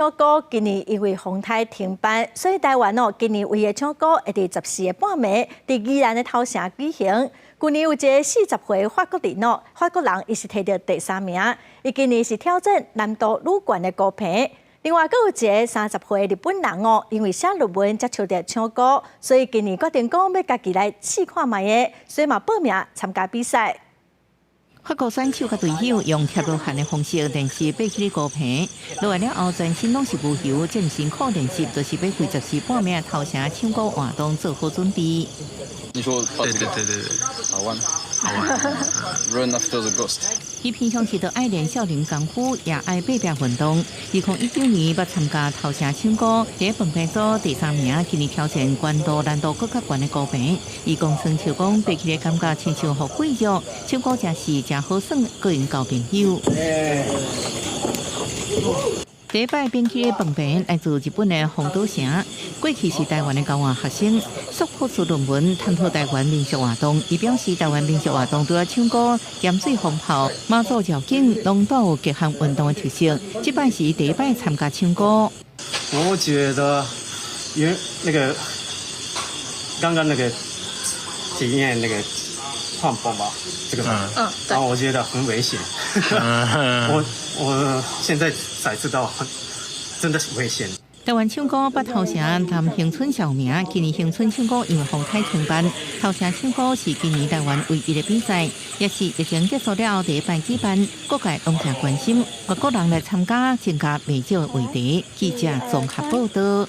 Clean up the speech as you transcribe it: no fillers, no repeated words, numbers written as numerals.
唱歌今年因為風颱停辦，所以台灣哦今年唯一唱歌會佇14個半暝佇宜蘭的頭城舉行。舊年有一个40歲法國人哦，法國人伊是提著第三名，伊今年是挑戰難度愈懸的高棚。另外，閣有一个30歲日本人哦，因為寫論文才搶著唱歌，所以今年決定講欲家己來試看覓个，所以嘛報名參加比賽。法國選手佮隊友用貼羅漢的方式練習爬起高棚，落來了後全身攏是牛油，這麼辛苦練習，就是欲為14半暝頭城唱歌活動做好準備。你說對對對對對，好玩，好玩。 Run after the ghost。伊平常時都愛練少林功夫，也愛爬壁運動。2019年捌參加頭城唱歌，佇蹦壁組第三名，今年挑戰懸度難度閣較懸的高棚。伊講耍笑講，爬起來感覺親像予鬼捉，唱歌誠是誠好耍，閣會交朋友。第一擺爬起的蹦棚來自日本的豐島城，過去是台灣的交換學生，碩博士論文探討台灣民俗活動。伊表示，台灣民俗活動除了唱歌、鹹水放炮、媽祖繞境，攏帶有極限運動的特色。這擺是第一擺參加唱歌。我覺得，因為那個剛剛那個體驗那個放爆吧，這個，然後我覺得很危險。我現在才知道，真的是危險。台灣唱歌捌頭城南興村小名，今年興村唱歌因為風颱停辦，頭城唱歌是今年台灣唯一的比賽，也是疫情結束了後第一擺舉辦，各界攏誠關心，外國人來參加，增加袂少的話題。記者綜合報道。